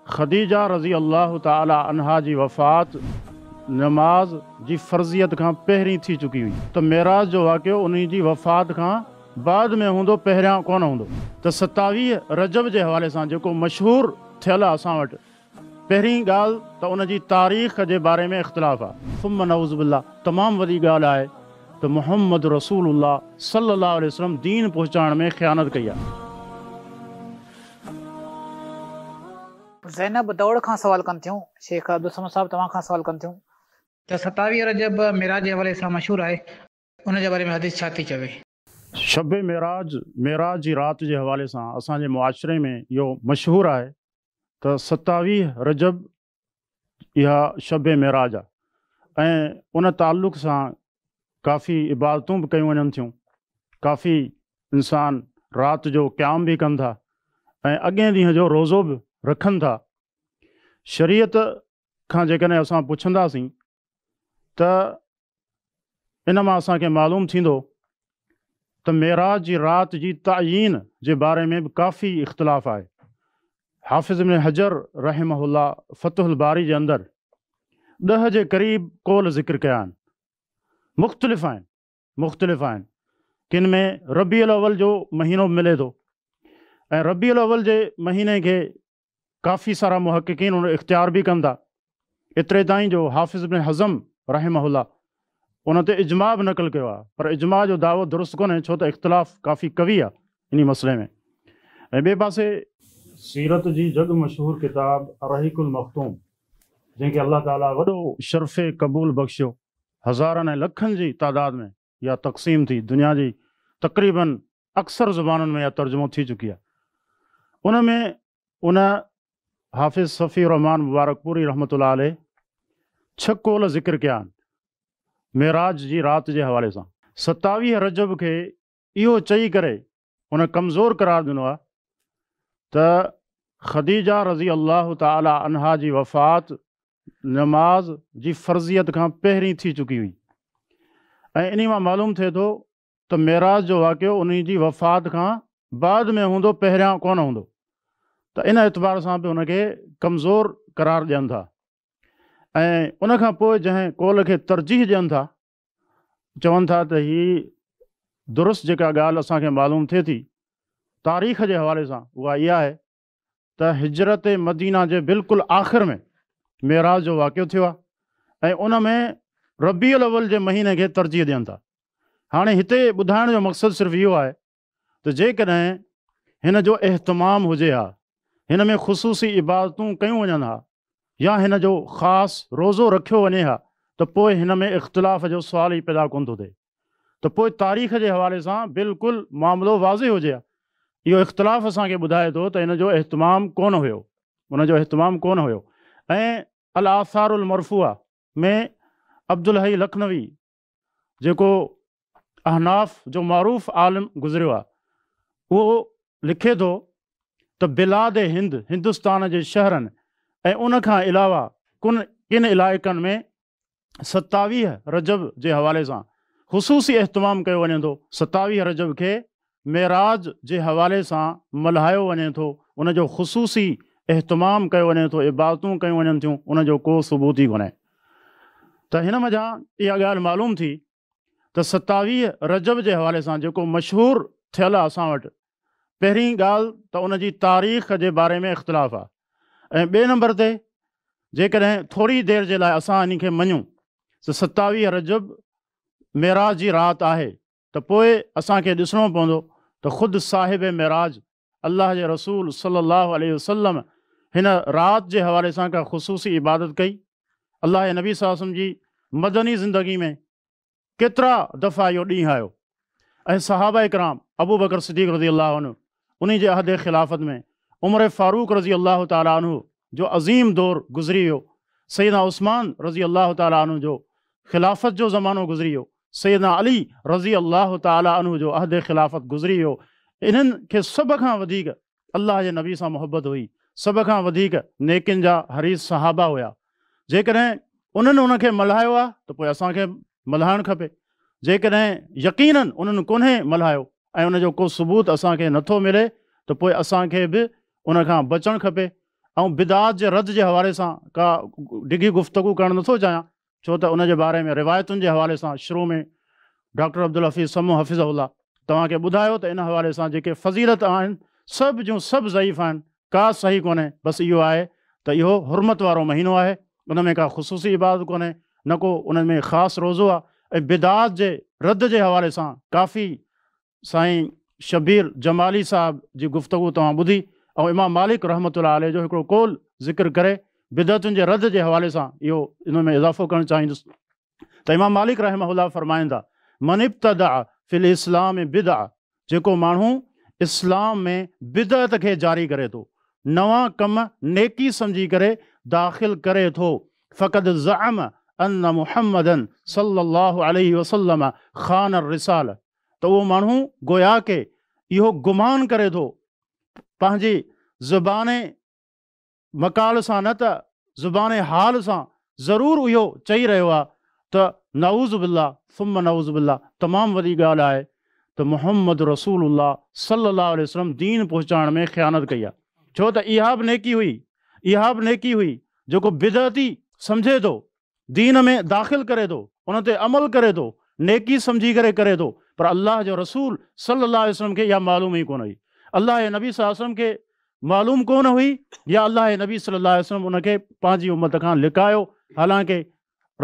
خديجه رضي الله تعالٰي عنها جي وفات نماز جي فرضيت کان پهرين ٿي چڪي هئي ته معراج جو واقعو انهي جي وفات کان بعد ۾ هوندو پهريان ڪونه هوندو. ته 27 رجب جي حوالي سان جيڪو مشهور ٿيل آ اسان وٽ پهرين ڳالهه ته ان جي تاريخ جي باري ۾ اختلاف آ. ثم نعوذ بالله تمام وڏي ڳالهه آهي ته محمد رسول الله صلي الله عليه وسلم دين پهچائڻ ۾ خيانت ڪئي آ. زينب دوڙ کان سوال ڪن ٿيون. شيخ عبدالصمد صاحب توهان کان سوال ڪن ٿيون. ته 27 رجب معراج جي حوالي سان مشهور آهي ان جي باري ۾ حديث ڇا ٿي چوي؟ شب معراج، معراج جي رات جي حوالي سان اسان جي معاشري ۾ اهو مشهور آهي ته 27 رجب اها شب معراج آهي ۽ ان تعلق سان ڪافي عبادتون به ڪيون وڃن ٿيون، ڪافي انسان رات جو قيام به ڪن ٿا ۽ اڳئين ڏينهن جو روزو به رکن ٿا. شريعت کان جيڪڏهن اسان پڇنداسين ته ان مان اسان کي معلوم ٿيندو ته معراج جي رات جي تعيين جي باري ۾ به ڪافي اختلاف آهي. حافظ ابن حجر رحمه الله فتح الباري جي اندر 10 جي قريب قول ذڪر ڪيا آهن. مختلف آهن مختلف آهن. ڪن ۾ ربيع الاول جو مهينو به ملي ٿو ۽ ربيع الاول جي مهيني کي ڪافي سارا محققين ان اختيار به ڪن ٿا، ايتري تائين جو حافظ ابن حزم رحمه الله ان تي اجماع به نقل ڪيو آهي، پر اجماع جو دعوو درست ڪونهي ڇو ته اختلاف ڪافي قوي آهي انهي مسئلي ۾. ۽ ٻئي پاسي سيرت جي جڳ مشهور ڪتاب الرحيق المختوم جنهن کي الله تعاليٰ وڏو شرف قبول بخشيو، هزارن ۽ لکن جي تعداد ۾ اها تقسيم ٿي دنيا جي تقريباً اڪثر زبانن ۾ اها ترجمو ٿي چڪي آهي. ان ۾ ان حافظ صفي الرحمان مبارڪپوري رحمة الله عليه 6 قول ذڪر ڪيا آهن معراج جي رات جي حوالي سان. 27 رجب کي اهو چئي ڪري ان ڪمزور قرار ڏنو آهي ته خديجه رضي الله تعالٰي عنها جي وفات نماز جي فرضيت کان پهرين ٿي چڪي هئي ۽ انهي مان معلوم ٿئي ٿو ته معراج جو واقعو انهي جي وفات کان بعد ۾ هوندو پهريان ڪونه هوندو ته ان اعتبار سان به ان کي ڪمزور قرار ڏين ٿا ۽ ان کان پوء جنهن قول کي ترجيح ڏين ٿا چون ٿا ته هي درست جيڪا ڳالهه اسان کي معلوم ٿئي ٿي تاريخ جي حوالي سان اها اها آهي ته هجرت مدينه جي بلڪل آخر ۾ معراج جو واقعو ٿيو آهي ۽ ان ۾ ربيع الاول جي مهيني کي ترجيح ڏين ٿا. هاڻي هتي ٻڌائڻ جو مقصد صرف اهو آهي ته جيڪڏهن هن جو اهتمام هجي ها، هن ۾ خصوصي عبادتون ڪيون وڃن ها يا هن جو خاص روزو رکيو وڃي ها ته پوء هن ۾ اختلاف جو سوال ئي پيدا ڪونه ٿو ٿئي ته پوء تاريخ جي حوالي سان بلڪل معاملو واضح هجي ها. اهو اختلاف اسان کي ٻڌائي ٿو ته ان جو اهتمام ڪونه هيو، ان جو اهتمام ڪونه هيو ۽ الاثار المرفوعه ۾ عبدالحي لکنوي جيڪو احناف جو معروف عالم گذريو آهي اهو لکي ٿو ته بلاد هند، هندستان جي شهرن ۽ ان کان علاوه ڪن ڪن علائقن ۾ 27 رجب جي حوالي سان خصوصي اهتمام ڪيو وڃي ٿو. 27 رجب کي معراج جي حوالي سان ملهايو وڃي ٿو، ان جو خصوصي اهتمام ڪيو وڃي ٿو، عبادتون ڪيون وڃن ٿيون، ان جو ڪو ثبوت ئي ڪونهي. ته هن منجهان اها ڳالهه معلوم ٿي ته 27 رجب جي حوالي سان جيڪو مشهور ٿيل آهي اسان وٽ، پهرين ڳالهه ته ان جي تاريخ جي باري ۾ اختلاف آهي ۽ ٻئي نمبر تي جيڪڏهن ٿوري دير جي لاء اسان ان کي مڃون ته 27 رجب معراج جي رات آهي ته پوء اسان کي ڏسڻو پوندو ته خود صاحب معراج الله جي رسول صلي الله عليه وسلم هن رات جي حوالي سان ڪا خصوصي عبادت ڪئي؟ الله جي نبي صلي الله عليه وسلم جي مدني زندگي ۾ ڪيترا دفعا اهو ڏينهن آيو ۽ صحابه ڪرام ابوبڪر صديق رضي الله عنه انهي جي عهد خلافت ۾ عمر فاروق رضي الله تعالٰي عنه جو عظيم دور گذري ويو، سيدنا عثمان رضي الله تعالٰي عنه جو خلافت جو زمانو گذري ويو، سيدنا علي رضي الله تعالٰي عنه جو عهد خلافت گذري ويو، انهن کي سڀ کان وڌيڪ الله جي نبي سان محبت هئي، سڀ کان وڌيڪ نيڪين جا حريص صحابه هيا، جيڪڏهن انهن ان کي ملهايو آهي ته پوء اسان کي ملهائڻ کپي، جيڪڏهن يقيناً انهن ڪونهي ملهايو ۽ ان جو ڪو ثبوت اسان کي نٿو ملي ته پوء اسان کي به ان کان بچڻ کپي. آئون بدعات جي رد جي حوالي سان ڪا ڊگهي گفتگو ڪرڻ نٿو چاهيان، ڇو ته ان جي باري ۾ روايتن جي حوالي سان شروع ۾ ڊاڪٽر عبدالحفيظ سمون حفظه الله توهان کي ٻڌايو ته ان حوالي سان جيڪي فضيلت آهن سڀ جون سڀ ضعيف آهن، ڪا صحيح ڪونهي. بس اهو آهي ته اهو حرمت وارو مهينو آهي، ان ۾ ڪا خصوصي عبادت ڪونهي، نه ڪو ان ۾ خاص روزو آهي. ۽ بدعات جي رد جي حوالي سان ڪافي سائين شبير جمالي صاحب جي گفتگو توهان ٻڌي ۽ امام مالڪ رحمة الله عليه جو هڪڙو قول ذڪر ڪري بدعتن جي رد جي حوالي سان اهو ان ۾ اضافو ڪرڻ چاهيندس ته امام مالڪ رحمه الله فرمائن ٿا، من ابتدع في الاسلام بدعة، جيڪو ماڻهو اسلام ۾ بدعت کي جاري ڪري ٿو، نوان ڪم نيڪي سمجهي ڪري داخل ڪري ٿو، فقد زعم ان محمدا صلي الله عليه وسلم خان الرساله، ته اهو ماڻهو گويا ڪه اهو گمان ڪري ٿو پنهنجي زبان مقال سان نه ته زبان حال سان ضرور اهو چئي رهيو آهي ته نعوذ بالله ثم نعوذ بالله تمام وڏي ڳالهه آهي ته محمد رسول الله صلي الله عليه وسلم دين پهچائڻ ۾ خيانت ڪئي آهي، ڇو ته اها به نيڪي هئي، اها به نيڪي هئي جيڪو بدعتي سمجهي ٿو دين ۾ داخل ڪري ٿو، ان تي عمل ڪري ٿو، نيڪي سمجهي ڪري ڪري ٿو، پر الله جو رسول صلّي الله عليه وسلّم کي اها معلوم ئي ڪونه هئي. الله جي نبي صلّي الله عليه وسلّم کي معلوم ڪونه هئي يا الله جي نبي صلّي الله عليه وسلّم ان کي پنهنجي امت کان لڪايو، حالانڪه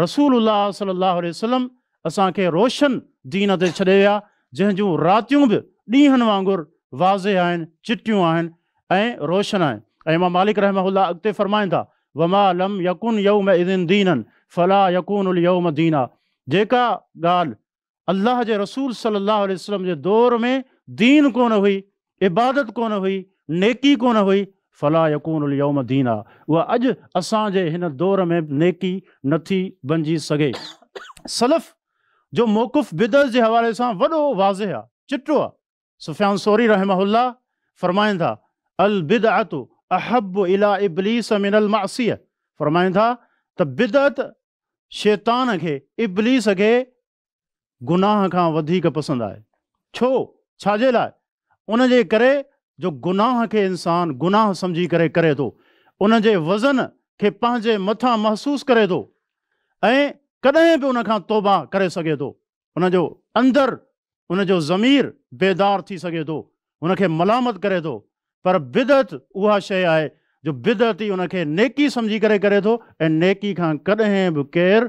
رسول الله صلّي الله عليه وسلّم اسان کي روشن دين تي ڇڏي ويا، جنهن جون راتيون به ڏينهن وانگر واضح آهن، چٽيون آهن ۽ روشن آهن. ۽ امام مالڪ رحمه الله اڳتي فرمائن ٿا، وما لم يڪن يومئذ دينا فلا يڪون اليوم دينا، جيڪا ڳالهه الله جي رسول صلي الله عليه وسلم جي دور ۾ دين ڪونه هئي، عبادت ڪونه هئي، نيڪي ڪونه هئي، فلا يڪون اليوم دينا، اها اڄ اسان جي هن دور ۾ به نيڪي نٿي بنجي سگهي. سلف جو موقف بدعت جي حوالي سان وڏو واضح آهي، چٽو آهي. سفيان ثوري رحمه الله فرمائن ٿا، البدعة احب الي ابليس من المعصية، فرمائن ٿا ته بدعت شيطان کي، ابليس کي، گناهه کان وڌيڪ پسند آهي. ڇو؟ ڇا جي لاء؟ ان جي ڪري جو گناهه کي انسان گناهه سمجهي ڪري ڪري ٿو، ان جي وزن کي پنهنجي مٿان محسوس ڪري ٿو ۽ ڪڏهن به ان کان توبه ڪري سگهي ٿو. ان جو اندر، ان جو ضمير بيدار ٿي سگهي ٿو، ان کي ملامت ڪري ٿو، پر بدعت اها شيء آهي جو بدعتي ان کي نيڪي سمجهي ڪري ڪري ٿو ۽ نيڪي کان ڪڏهن به ڪير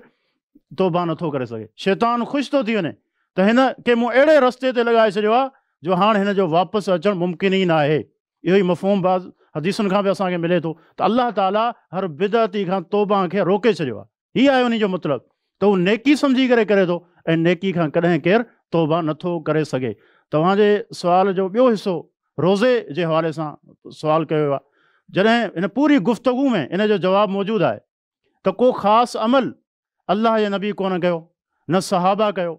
توبه نٿو ڪري سگهي. شيطان خوش ٿو ٿي وڃي ته هن کي مون اهڙي رستي تي لڳائي ڇڏيو آهي جو هاڻ هن جو واپس اچڻ ممڪن ئي ناهي. اهو ئي مفهوم بعض حديثن کان به اسان کي ملي ٿو ته الله تعاليٰ هر بدعتي کان توبه کي روڪي ڇڏيو آهي. هي آهي انهي جو مطلب ته هو نيڪي سمجهي ڪري ڪري ٿو ۽ نيڪي کان ڪڏهن ڪير توبه نه ٿو ڪري سگهي. توهان جي سوال جو ٻيو حصو روزي جي حوالي سان سوال ڪيو ويو آهي. جڏهن هن پوري گفتگو ۾ ان جو جواب موجود آهي ته ڪو خاص عمل الله جي نبي ڪونه ڪيو نه صحابه ڪيو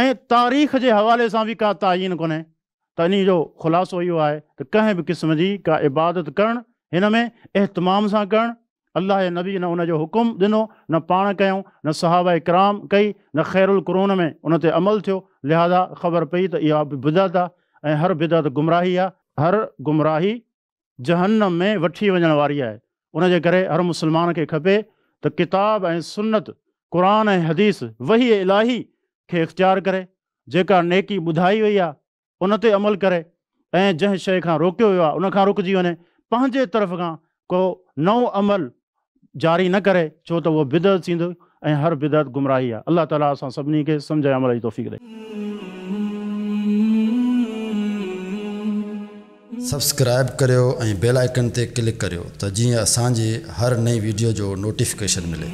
۽ تاريخ جي حوالي سان به ڪا تعين ڪونهي ته انهي جو خلاصو اهو آهي ته ڪنهن به قسم جي ڪا عبادت ڪرڻ هن ۾ اهتمام سان ڪرڻ، الله جي نبي نه ان جو حڪم ڏنو نه پاڻ ڪيائون نه صحابه ڪرام ڪئي نه خير القرون ۾ ان تي عمل ٿيو، لهذا خبر پئي ته اها به بدعت آهي ۽ هر بدعت گمراهي آهي، هر گمراهي جهنم ۾ وٺي وڃڻ واري آهي، ان جي ڪري هر مسلمان کي کپي ته ڪتاب ۽ سنت، قرآن ۽ حديث، وحي الاهي، کي اختيار ڪري، جيڪا نيڪي ٻڌائي وئي آهي ان تي عمل ڪري ۽ جنهن شيء کان روڪيو ويو آهي ان کان رڪجي وڃي، پنهنجي طرف کان ڪو نئون عمل جاري نه ڪري، ڇو ته اهو بدعت ٿيندو ۽ هر بدعت گمراهي آهي. الله تعاليٰ اسان سڀني کي سمجهه ۽ عمل جي توفيق ڏئي. سبسڪرائيب ڪريو ۽ بيل آئيڪن تي ڪلڪ ڪريو ته جيئن اسان جي هر نئين ويڊيو جو نوٽيفڪيشن ملي.